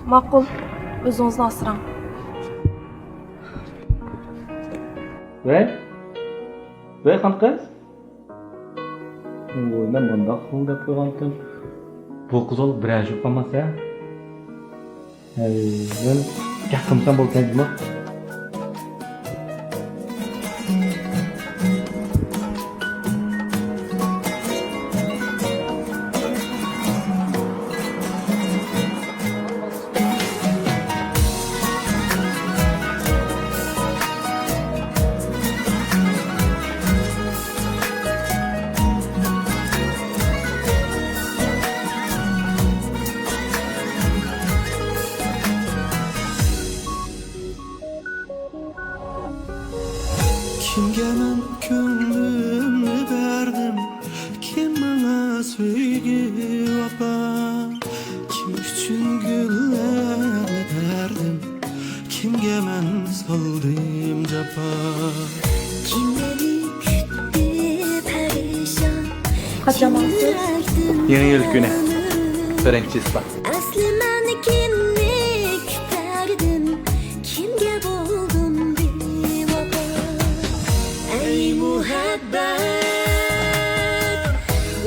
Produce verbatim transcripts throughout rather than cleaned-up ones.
ماقۇل، ئۆزىڭىزنى ئاسراڭ. ۋەي، ۋەي، خانقىز. ۋوي، مەن مۇنداق قىل دەپ قويغانتىم. بۇ قىزىل بىرەر يۇقاماس ھە. ھەي، مەن گەپ قىلمىسام بولىدىكەن جۇمۇ. كىمگە مەن كۆڭلۈمنى بەردىم، كىم ماڭا سۆيگۈ، ۋاپا؟ كىم ئۈچۈن گۈللەرنى بەردىم، كىمگە مەن سالدىم جاپا؟ كىم مېنى كۈتتى پەرىشان؟ قاچان ماڭىسىز؟ يېڭى يىل كۈنى. بىرىنچى ئىسپات. ئەسلى مەن كىمنى كۈتەردىم؟ كىمگە بولدۇم بىۋاپا؟ ئەي مۇھەببەت،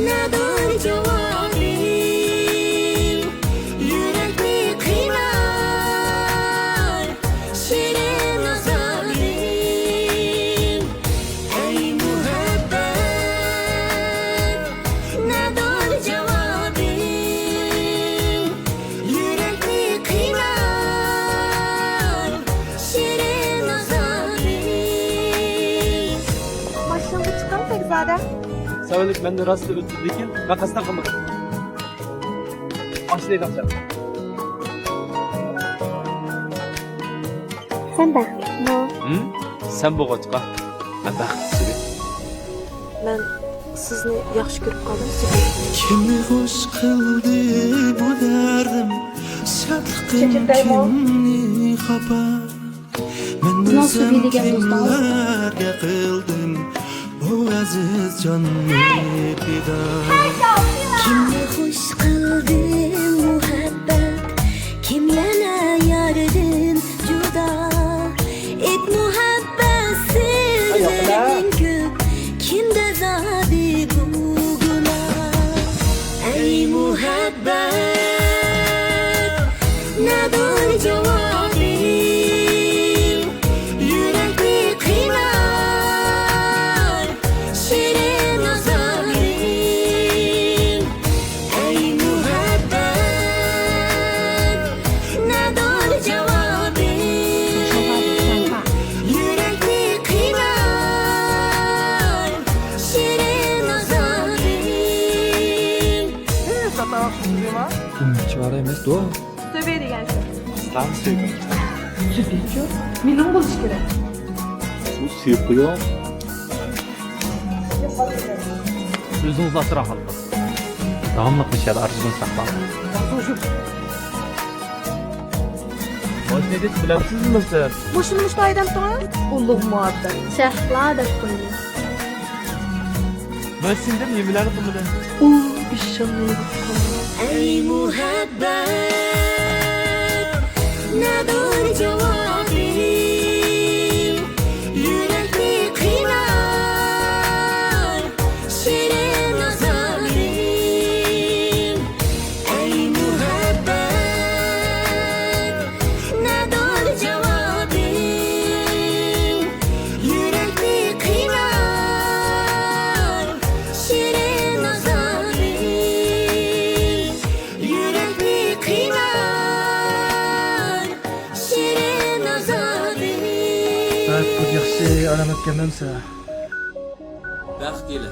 نەدۇر جاۋابىم؟ يۈرەكنى قىينار شېرىن ئازابىم. ئەي مۇھەببەت، نەدۇر جاۋابىم؟ يۈرەكنى قىينار شېرىن ئازابىم. ماشىنىغا چىقىڭ، بەگزادە. سەۋەنلىك مەندىن راست ئۆتتى، لېكىن مەن قەستەن قىلمىدىم. ئاشۇنداق دەپ. سەن بەختلىكمۇ؟ ھىم؟ سەن بولغاچقا، مەن بەختلىك. مەن سىزنى ياخشى كۆرۈپ قالدىم، سۈبۈت. كىمنى خۇش قىلدى بۇ دەردىم، شادلىقىم كىمنى خاپا؟ مەن بىلسەم كىملەرگە قىلدىم بۇ ئەزىز جاننى پىدا. كىمنى خۇش قىلدى مۇھەببەت، كىم يەنە ياردىن جۇدا؟ ئېيت مۇھەببەت سىرلىرىڭ كۆپ، كىمدە زادى بۇ گۇناھ؟ ئەي مۇھەببەت، نەدۇر جاۋابىم؟ يۈرەكنى قىينار شېرىن ئازابىم. ئەي مۇھەببەت، نەدۇر جاۋابىم؟ يۈرەكنى قىينار شېرىن ئازابىم. ئۈمىدچى بار ئەمەس، دو. سۆبى دېگەن شۇ. سىلەرنى سۆيدۈم. سۆبىچۇ؟ مېنىڭ بولۇشى كېرەك. بۇ سۆيۈپ قويۇڭ. ئۆزىڭىزنى ئاسراڭ، خانىم. داۋاملىق مۇشۇ يەردە ئارزۇنى ساقلاڭ. ماشىنا ھەيدەش بىلەمسىزمۇ سىز؟ مۇشۇنى مۇشۇنداق ھەيدەمتىڭىز؟ ئۇلۇغ مۇھەببەت. شەھلا دەپ قويدى. مەن سېنىڭدىن نېمىلەرنى قىلمىدىم؟ ئۇ ئىشىڭنى ئەي مۇھەببەت، نەدۇر جاۋابىم؟ يۈرەكنى قىينار شېرىن ئازابىم. ئەي مۇھەببەت، نەدۇر جاۋابىم؟ يۈرەكنى قىينار شېرىن ئازابىم. يۈرەكنى قىينار شېرىن ئازابىم. بەك ياخشى ئارام ئۆتكەنمەمسە؟ بەخت يىلى.